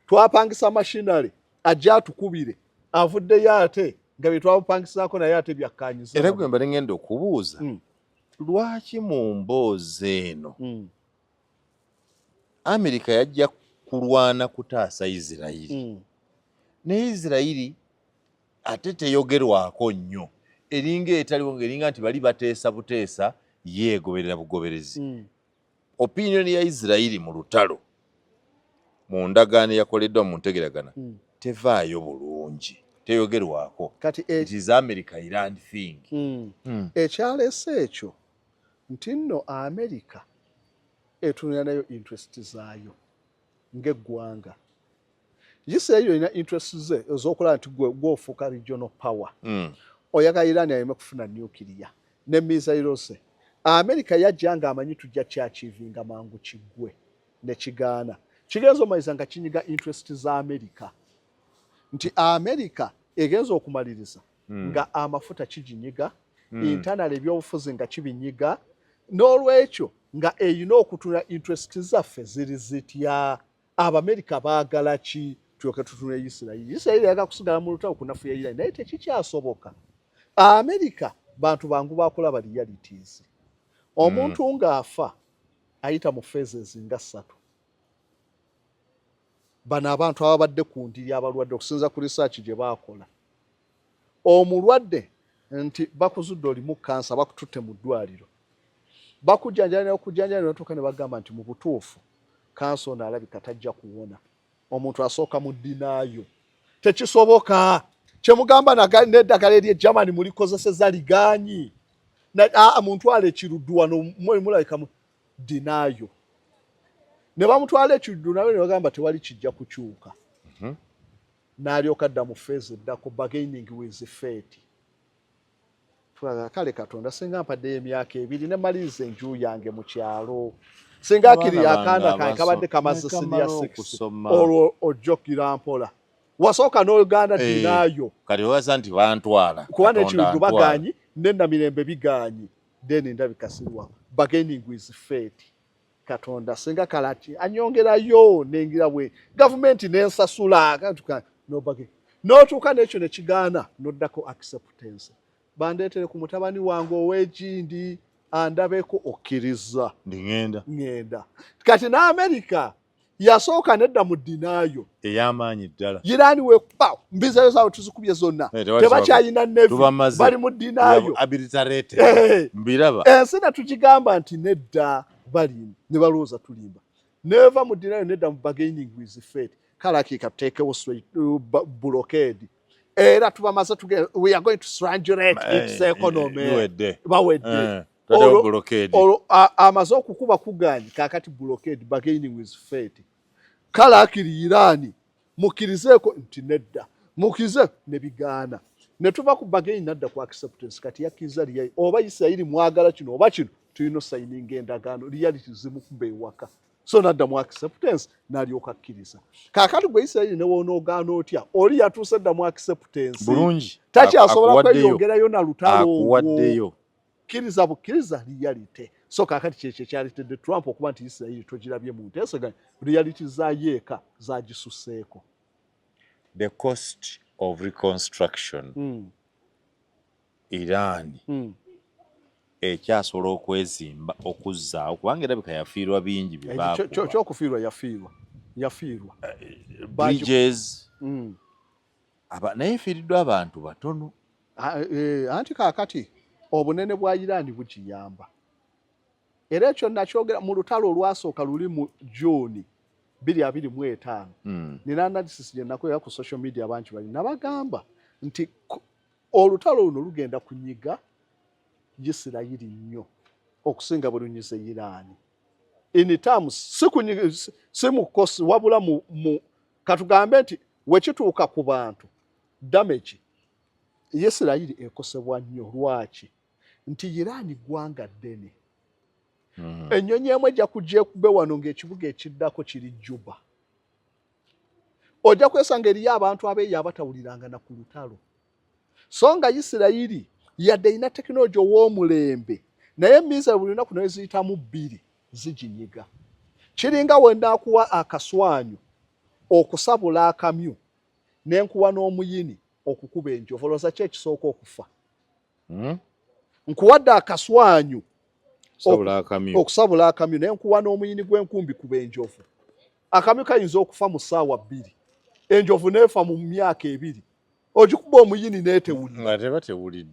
twapangisa machinery ajja atukubire, avuddeyo ate nga bye twamupangisaako naye ate byakkanyiza. Era gwe mbadde ngenda okubuuza, lwaki mu mboozi eno Amerika yajja kulwana kutaasa Isirayiri, naye Isirayiri ate teyogerwako nnyo, eringa etaliwo, ngaeringa nti bali bateesa buteesa, yeegoberera bugoberezi. Opinion ya Isirayiri mu lutalo, mu ndagaano eyakoleddwa, mu ntegeragana, tevaayo bulungi, teyogerwako. Kati it is America Iran thing. Ekyaleese ekyo nti nno America etunula nayo interest zaayo ng'eggwanga. Isirayiri olina interest ze ez'okulaba nti gwe gwofuuka regional power. Oyagala Iran aleme kufuna nuclear ne missile ze. America yajja ng'amanyi tujja kyachievinga mangu kiggwe, ne kigaana. Kigenza omaliza nga kinyiga interest za America, nti America egenza okumaliriza nga amafuta kiginyiga, internal ebyobufuzi nga kibinyiga. N'olwekyo nga erina okutunula interest zaffe ziri zitya, Abamerika baagala ki, tulyoke tutunule Isirayiri. Isirayiri eyagala kusigala mu lutalo kunafuya Irani, naye tekikyasoboka. Amerika bantu bangu bakulaba realities. Omuntu ng'afa ayita mu phases nga ssatu. Bano abantu ababadde ku ndiri abalwadde, okusinza ku research gye baakola, omulwadde nti bakuzudde olimu kansa, bakututte mu ddwaliro, bakujjanjaba nekujjanjaba, nebatuuka ne bagamba nti mu butuufu kansa ono alabika tajja kuwona. Omuntu asooka mu denial, tekisoboka kyemugamba, n'eddagala ery'e Germany mulikozeseza liganyi, muntwala ekiruddu wano mulabika mu denial. Ne bamutwala ekiruddu nawe ne bagamba tewali kijja kukyuka. N'alyoka adda mu phase eddako, bargaining with fate. Kale Katonda singa mpaddeyo emyaka 2 ne maliriza enju yange mu kyalo, singa akiri akaana kange kabadde kamaze senior six. Olwo ojjokira mpola, wasooka n'ogaana, denial. Kati obaza nti bantwala. Kuba n'ekiruddu baganyi, n'enamirembe biganyi, then ndabika siriwa, bargaining with fate. Katonda singa kalati anyongerayo nengira bwe gavumenti nensasula, n'otuuka n'ekyo nekigaana, n'oddako acceptance, bandeetere ku mutabani wange ow'egindi andabeko, okkiriza. Ndi ŋŋenda. Ŋŋenda. Kati n'Amerika yasooka nedda mu denial ey'amaanyi ddala. Irani wekuba mbizayo zaabwe tuzikubye zonna, tebakyalina navy, bali mu denial. Mbiraba. Ensi ne tugigamba nti nedda, bali ne balowooza tulimba. Neva mu denial nedda mu bargaining with fate. Kale akiika tuteekewo blockade era tubamaze, we are going to strangulate its economy. Bawedde. Olwo amaze okukuba kuganyi, kakati blockade, bargaining with fate. Kale akiri Irani mukkirizeeko nti nedda, mukkirize, ne bigaana. Ne tuva ku bargaining nadda ku acceptance. Kati yakkiriza reality, oba Isirayiri mwagala kino oba kino, tulina osayininga endagaano. Reality zimukuba ewaka, so nadda mu acceptance n'alyoka akkiriza. Kaakati gwe Isirayiri ne woonoogaana otya, oli yatuuse dda mu acceptance. Bulungi. Takyasobola kweyongerayo na lutalo. Akuwaddeyo. Kkiriza bukkiriza reality. So kaakati kyekyo ekyaleetedde Trump okuba nti Isirayiri togirabye mu nteeseganya, reality zaayo eka zagisuseeko. The cost of reconstruction, Iran ekyasobola okwezimba okuzzaawo, kubanga erabika yafiirwa bingi bye baakuba. Kyokufiirwa yafiirwa, yafiirwa. Bridges. Naye efiiriddwa abantu batono. Anti kaakati obunene bwa Iran bugiyamba, era ekyo nakyogera mu lutalo olwasooka luli mu June 2025. Nina analysis gye nakolera ku social media, bangi bali nabagamba nti olutalo luno lugenda kunyiga. Isirayiri nnyo okusinga bwe lunyize Iraani in terms si mu cost, wabula mu katugambe nti wekituuka ku bantu, damage Isirayiri ekosebwa nnyo. Lwaki? Nti Iraani ggwanga ddene. Ennyonyi emu ejja kujja ekube wano ng'ekibuga ekiddako kiri Juba. Ojja kwesanga eriyo abantu abeeyo abatawuliranga na ku lutalo, so nga Isirayiri yadde erina tekinologi ow'omulembe, naye missile buli lunaku naye ziyitamu bbiri ziginyiga. Kiringa wendaakuwa akaswanyu okusabula akamyu, nenkuwa n'omuyini okukuba enjovu, olowooza ki ekisooka okufa? Nkuwadde akaswanyu okusabula akamyu, naye nkuwa n'omuyini gw'enkumbi kuba enjovu. Akamyu kayinza okufa mu ssaawa 2, enjovu neefa mu myaka 2. Ogikuba omuyini neetewulira,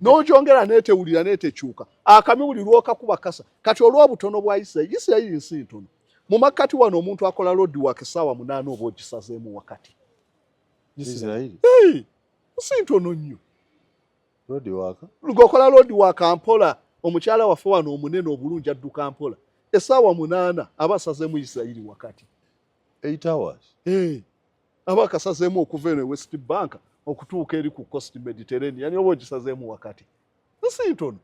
n'ogyongera neetewulira, neetekyuka. Akamyu buli lwokakuba kasa. Kati olw'obutono bwa Isirayiri, Isirayiri nsi ntono. Mu makkati wano omuntu akola road work essaawa 8 oba ogisazeemu wakati. Nsi ntono nnyo. Ng'okola road work mpola, omukyala waffe wano omunene obulungi adduka mpola, essaawa 8 aba asazeemu Isirayiri wakati. Aba akasazeemu okuva eno e West Bank okutuuka eri ku coast Mediterranean, oba ogisazeemu wakati. Nsi ntono.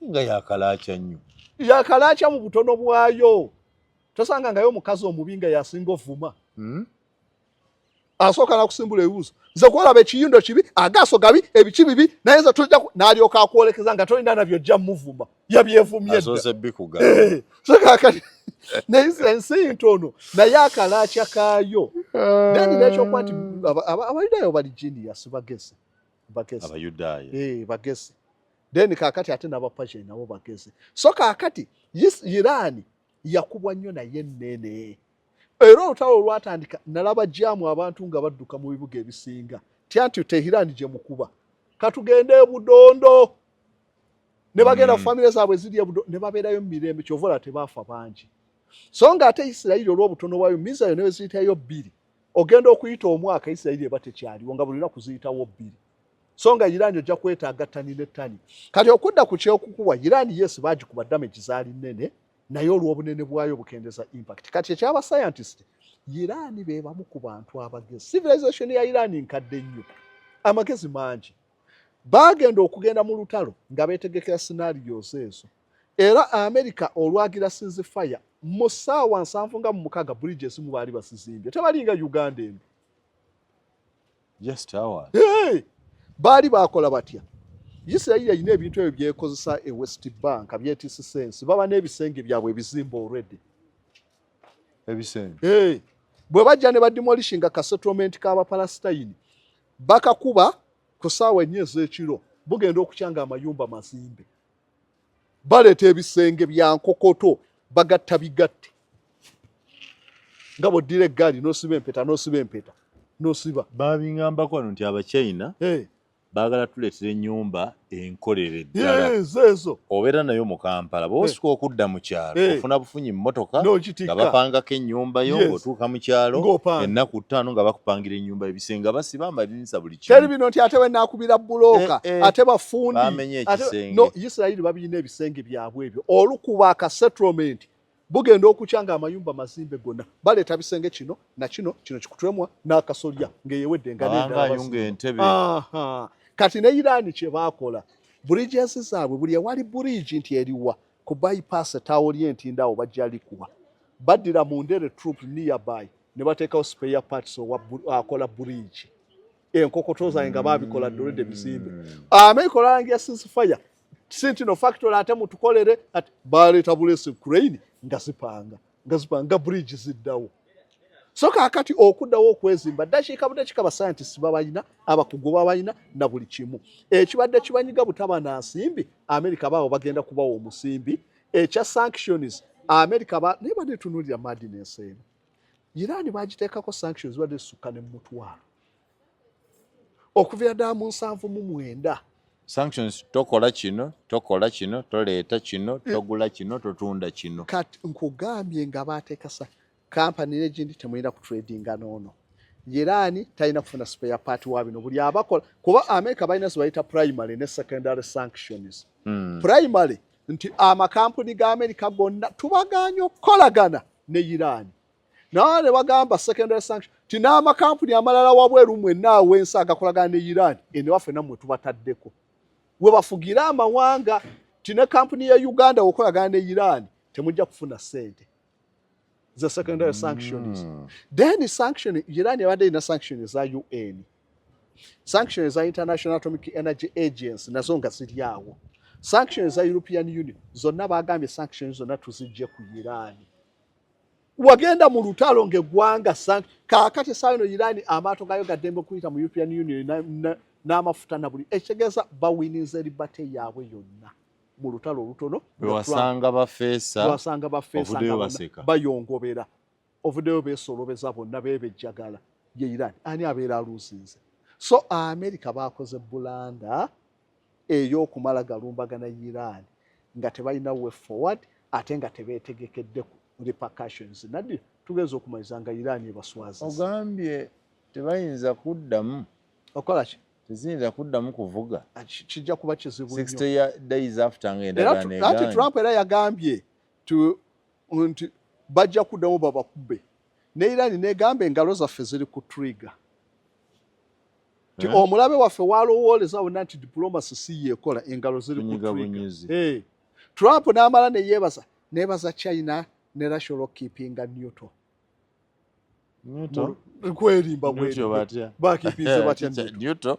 Nga yakalaaca nnyo. Yakalaaca mu butono bwayo. Tosanga ngayo omukazi omubi nga yasinga ovuma. Asooka nakusimbula ebibuuzo, nze kwolaba ekiyindo kibi, agaaso gabi, ebiki bibi, naye nze tujja n'alyoka akwolekeza nga tolina nabyo ojja muvuma, yabyevumye. So kakati naye ensi ntono, naye akalaaca kaayo. Then nekyokuba nti Abayudaaya bali genius, bagezi, bagezi. Abayudaaya. Eh, bagezi. Then kakati ate n'Abapersian nabo bagezi. So kakati Iran yakubwa nnyo naye nnene, era olutalo olwatandika nalaba jam, abantu nga badduka mu bibuga ebisinga tya nti Tehran gye mukuba, katugende ebudondo, ne bagenda. Famire zaabwe ziri ebudo ne babeerayo mu mirembe, kyova olaba tebaafa bangi. So nga ate Isirayiri olw'obutono bwayo, missile ne ziyitayo bbiri, ogenda okuyita omwaka Isirayiri eba tekyaliwo, nga buli lunaku ziyitawo bbiri. So nga Iran ojja kwetaaga ttani ne ttani. Kati okudda ku kyokukuwa Iran, yes, baagikuba, damage zaali nnene, naye olw'obunene bwayo bukendeza impact. Kati ekyaba scientist, Iran be bamu ku bantu abagezi. Civilization ya Iran nkadde nnyo, amagezi mangi. Bagenda okugenda mu lutalo nga beetegekera scenarios ezo, era America olwagira ceasefire, mu ssaawa 76 bridge ezimu baali basizimbye. Tebalinga Uganda eno. Just hours. Hey! Baali bakola batya? Isirayiri erina ebintu ebyo byekozesa e West Bank byetisisa ensi, baba n'ebisenge byabwe ebizimba already. Ebisenge. Hey! Bwe bajja ne bademolishinga ka settlement k'Abapalasitayini, bakakuba ku ssaawa 4 ez'ekiro, bugenda okukya nga amayumba mazimbe. Baleeta ebisenge bya nkokoto, bagatta bigatte nga bw'oddira eggaali n'osiba empeta, n'osiba empeta, n'osiba. Babingambako wano nti Abachina baagala tuleetera ennyumba enkolere ddala. Ezo. Obeera nayo mu Kampala, bw'osika okudda mu kyalo, ofuna bufunyi mmotoka N'ogitikka. nga bapangako ennyumba yo. Ng'otuuka mu kyalo Ng'opanga. ennaku 5 nga bakupangira ennyumba, ebisenge basiba amadinisa, buli Teri kimu. Bino nti ate wenaakubira bulooka, ate bafundi. Bamenye ekisenge. No, Isirayiri babirina ebisenge byabwe ebyo. Olukuba aka settlement, bugenda okukya nga amayumba mazimbe gonna. Baleeta bisenge kino na kino, kino kikutwemwa n'akasolya ng'eyewedde nga abanga n'endala ayunga bazimba. Entebe. Aha. Kati ne Iran kye baakola, bridges zaabwe, buli ewali bridge nti eriwa ku bypass etaawo ly'entinda, awo bajja likuba, baddira mu ndere troop nearby ne bateekawo spare parts owa akola bridge, enkokoto zange nga baabikola ddolede bizimbe. America olangira ceasefire, si nti no factory ate mutukolere, ate baleeta bulesi crane nga zipanga, nga zipanga bridge ziddawo. So kaakati okuddawo okwezimba ddakiika budakiika, ba scientists babalina, abakugu babalina na buli kimu. Ekibadde kibanyiga butaba na nsimbi. America baabo bagenda kubawa omusimbi. Ekya sanctions, America ba naye badde tunuulira madness eno. Iran bagiteekako sanctions badde zisukka ne mutwalo okuviira ddala mu 79. Sanctions: tokola kino, tokola kino, toleeta kino, togula kino, totunda kino. Kati nkugambye nga bateekasa kampani negindi temulina kutradinga noono. Iran talina kufuna spare part wa bino buli abakola, kuba America balina zebayita primary ne secondary sanctions. Primary nti amakampuni ga America gonna tubaganya okukolagana ne Iran. Naye ne bagamba secondary sanction ti n'amakampuni amalala wabweru mwenna aw'ensi agakolagana ne Iran, ene waffe nammwe tubataddeko we bafugira amawanga, ti ne kampuni ya Uganda okolagana ne Iran temujja kufuna ssente, the secondary sanctions. Then sanction, Iran yabadde erina sanction eza UN, sanction eza International Atomic Energy Agency nazo nga ziri awo, sanction eza European Union zonna. Bagambye sanction zonna tuzijje ku Iran. Wagenda mu lutalo ng'eggwanga. Kaakati essaawa eno Iran amaato gayo gaddembe okuyita mu European Union n'amafuta na buli ekitegeeza bawininze liberty yaabwe yonna mu lutalo olutono. Wasanga bafeesa. Wasanga bafeesa bayongobera, ovuddeyo beesolobeza bonna beebejjagala. Ye Iran ani abeera aluuzinze? So America bakoze blunder ey'okumala galumbagana Iran nga tebalina way forward, ate nga tebeetegekedde repercussions. Naddi tugeza okumaliza nga Iran ebaswaziza. Ogambye tebayinza kuddamu. Okola ki? Teziyinza kuddamu kuvuga. Kijja kuba kizibu. 60 days after nga endagaano. Anti Trump era yagambye nti bajja kuddamu babakube, ne Iran negamba engalo zaffe ziri ku trigger, ti eh? Omulabe waffe walowooleza wonna nti diplomacy si yeekola, engalo ziri ku trigger. Trump n'amala neyeebaza, neebaza China ne Russia olw'okukeepinga neutral. Kwerimba. Bakeepinze batya? Neutral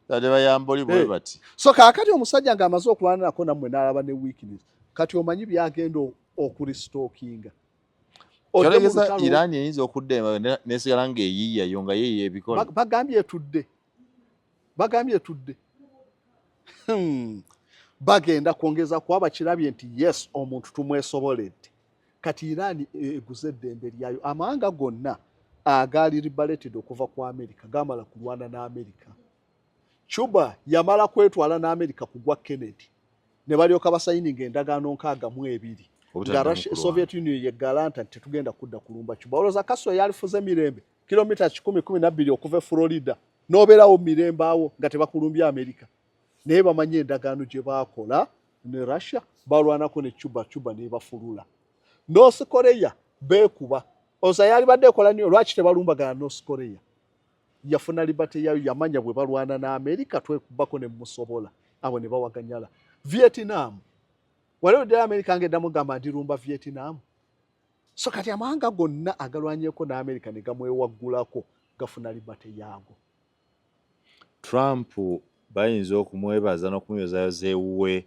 ate bayamba oli bwe bati. So kaakati omusajja ng'amaze okulwana nako nammwe n'alaba ne weakness, kati omanyi byagenda okurestockinga. Kyolekesa Iran eyinza okudda emabega nesigala ng'eyiiyayo nga yeeyiya ebikola. Bagambye etudde, bagambye etudde. Bagenda kwongeza kuba bakirabye nti yes, omuntu tumwesoboledde. Kati Iran eguze eddembe lyayo. Amawanga gonna agaali liberated okuva ku America gamala kulwana n'America. Cuba yamala kwetwala n'America kugwa Kennedy, ne balyoka basayininga endagaano 62 nga Soviet Union yegalanta nti tetugenda kudda kulumba Cuba. Olowooza Castro yalifuze mirembe kilomita 112 okuva e Florida n'obeerawo mirembe awo nga tebakulumbya America? Naye bamanyi endagaano gye baakola ne Russia, balwanako ne Cuba, Cuba nebafulula. North Korea beekuba oza yali badde ekola nnyo, lwaki tebalumbagana North Korea? Yafuna liberty yayo, yamanya bwe balwana n'Amerika twekubako ne musobola abo ne bawaganyala. Vietnam waliwo ddala Amerika ng'eddamu gamba ndirumba Vietnam. So kati amawanga gonna agalwanyeko n'Amerika ne gamwewaggulako gafuna liberty yaago. Trump bayinza okumwebaza n'okumwebazayoza ewuwe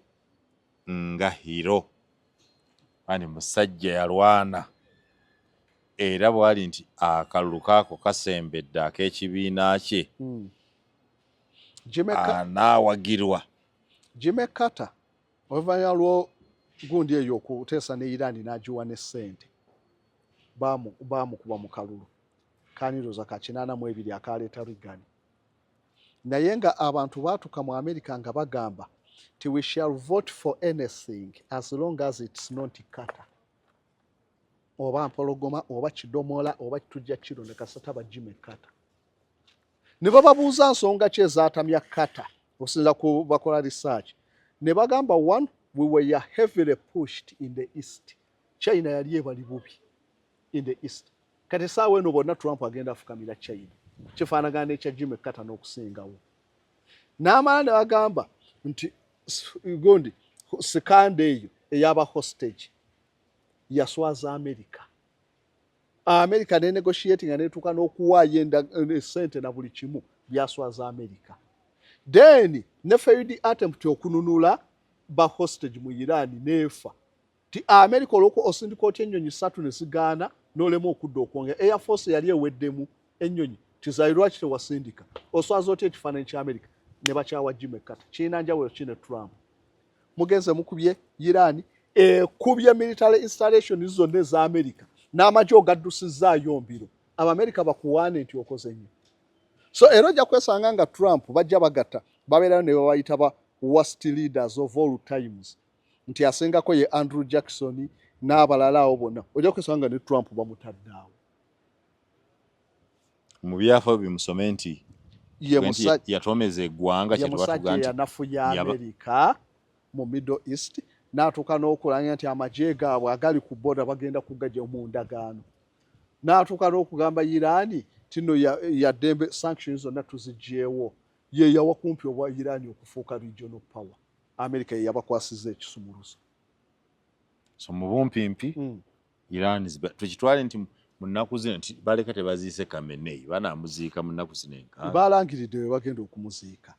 nga hero, ani musajja yalwana, era bwali nti akalulu kaako kasembedde ak'ekibiina kye. Anaawagirwa. Jimmy Carter oluvannyuma lwo gundi eyo okuteesa ne Iran n'agiwa ne ssente, baamukuba mu kalulu kaniroza ka 82 akaleeta Reagan. Naye nga abantu baatuka mu America nga bagamba ti we shall vote for anything as long as it's not Carter oba mpologoma oba kidomola oba tujja kiro ne kasata ba Jimmy Carter. Ne bababuuza nsonga ki ezaatamya Carter okusinza ku bakola research, ne bagamba one, we were heavily pushed in the east. China yali ebali bubi in the east. Kati essaawa eno bonna Trump agenda afukamira China, kifaanagana n'ekya Jimmy Carter n'okusingawo. N'amala ne bagamba nti gundi scandal eyo ey'aba hostage yaswaza America. America ne negotiating nga netuuka n'okuwaayo esente na buli kimu, byaswaza America. Then ne failed attempt okununula ba hostage mu Iran neefa ti America olwoku osindika otya ennyonyi ssatu ne zigaana n'olema okudda okwongera. Air Force yali eweddemu ennyonyi tizaali, lwaki tewasindika? Oswaza otya ekifaananyi kya America? Ne bakyawa Jimmy Carter. Kirina njawulo ki ne Trump? Mugenze mukubye Iran, ekubye military installation zonna eza America n'amagye ogaddusizaayo mbiro, Abamerika bakuwaane nti okoze nnyo. So era ojja kwesanga nga Trump bajja bagatta babeerayo ne babayita ba worst leaders of all times, nti asingako ye Andrew Jackson n'abalala awo bonna. Ojja kwesanga ne Trump bamutadde awo. Mu byafaayo bimusome nti yatomeza eggwanga. Ye musajja yanafuya Amerika mu Middle East, n'atuuka n'okulanga nti amagye gaabwe agali ku boda bagenda kugajja mu ndagaano, n'atuuka n'okugamba Irani tino yaddembe, sanctions zonna tuzigyewo. Ye yawa kumpi obwa Irani okufuuka regional power. Amerika ye yabakwasiza ekisumuluzo. So mu bumpimpi, Iran tukitwale nti mu nnaku zino nti baleka tebaziise Khamenei, banaamuziika mu nnaku zino enkaaga? Balangiridde we bagenda okumuziika,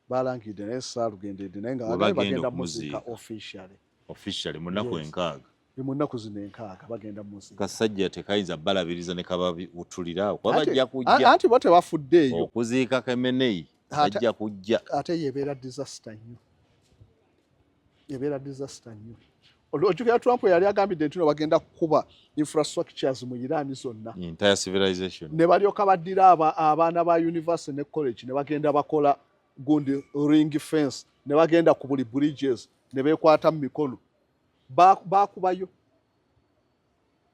balangiridde, naye saalugendedde, naye nga bagenda muziika officially. Officially mu nnaku 60. Mu nnaku zino 60 bagenda muziika. Kasajja tekayinza balabiriza ne kabawutulira kuba bajja kujja. Anti bo tebafuddeeyo. Okuziika Khamenei bajja kujja. Ate yebeera disaster nnyo, ebeera disaster nnyo. Ojjukira Trump yali agambidde nti no bagenda kukuba infrastructures mu Iran zonna. Entire civilization. Ne balyoka baddira abaana ba university ne college ne bagenda bakola gundi ring fence, ne bagenda ku buli bridges ne beekwata mu mikono, bakubayo.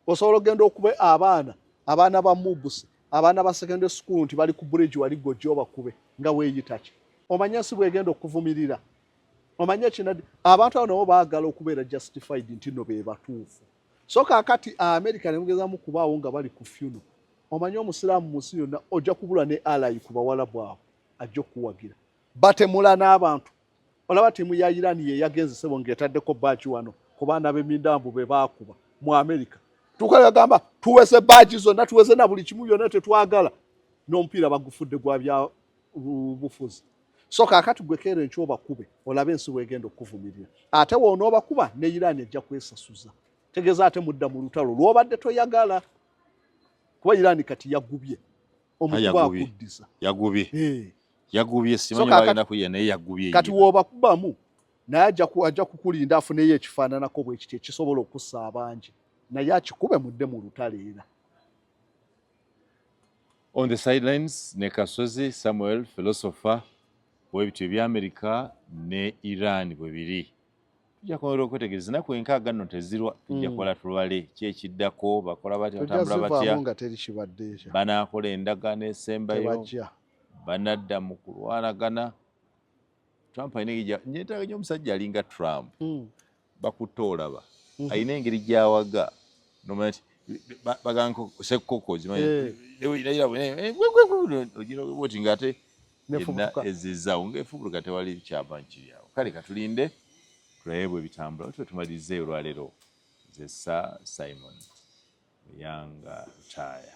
Osobola okugenda okuba abaana ba MUBS, abaana ba secondary school, nti bali ku bridge wali, gojja obakube nga weeyita ki? Omanye ensi bwegenda okuvumirira, omanye kina abantu abo nabo baagala okubeera justified nti no be batuufu. So kaakati America ne mugezamu kubaawo nga bali ku funeral. Omanye omusiraamu mu nsi yonna ojja kubula ne ally ku bawalabu abo ajja okuwagira. Batemula n'abantu. Olaba ttiimu ya Iran ye yagenze sebo ng'etaddeko badge wano ku baana b'emindambu be baakuba mu America. Tukagamba tuweze badge zonna, tuweze na buli kimu byonna, tetwagala n'omupiira bagufudde gwa bya bufuzi. So kaakati gwe keera enkya obakube, olabe ensi bwegenda okukuvumirira. Ate woonoobakuba ne Iran ejja kwesasuza, tegeeza ate mudda mu lutalo lw'obadde toyagala, kuba Iran kati yagubye omukuba akuddiza. Yagubye, yagubye, simanyi bagenda kuya, naye yagubye. Kati woobakubamu naye ajja kukulinda afuneyo ekifaananako bwe kiti ekisobola okussa abangi, naye akikube mudde mu lutalo era. On the sidelines ne Kasozi Samuel philosopher. Bwebityo ebyamerika ne Iran bwe biri. Tujja kwongera okwetegereza ennaku 60 nno tezirwa, tujja kukola tulwale ki ekiddako, bakola batya, batambula batya. Nga teri kibadde ekyo. Banaakola endagaano esembayo? Tebajja. Banadda mu kulwanagana? Trump alina engeri, nyetaaga nnyo omusajja alinga Trump. Bakutta olaba alina engeri gy'awaga nomanya nti baganko sekkoko zimanyi oti ng'ate yenna ezizaawo ng'efubuluka, tewali kyama kiri awo. Kale katulinde tulabe bwe bitambula. Otyo tumalirizeeyo olwaleero. Nze Sir Simon Muyanga Lutaaya.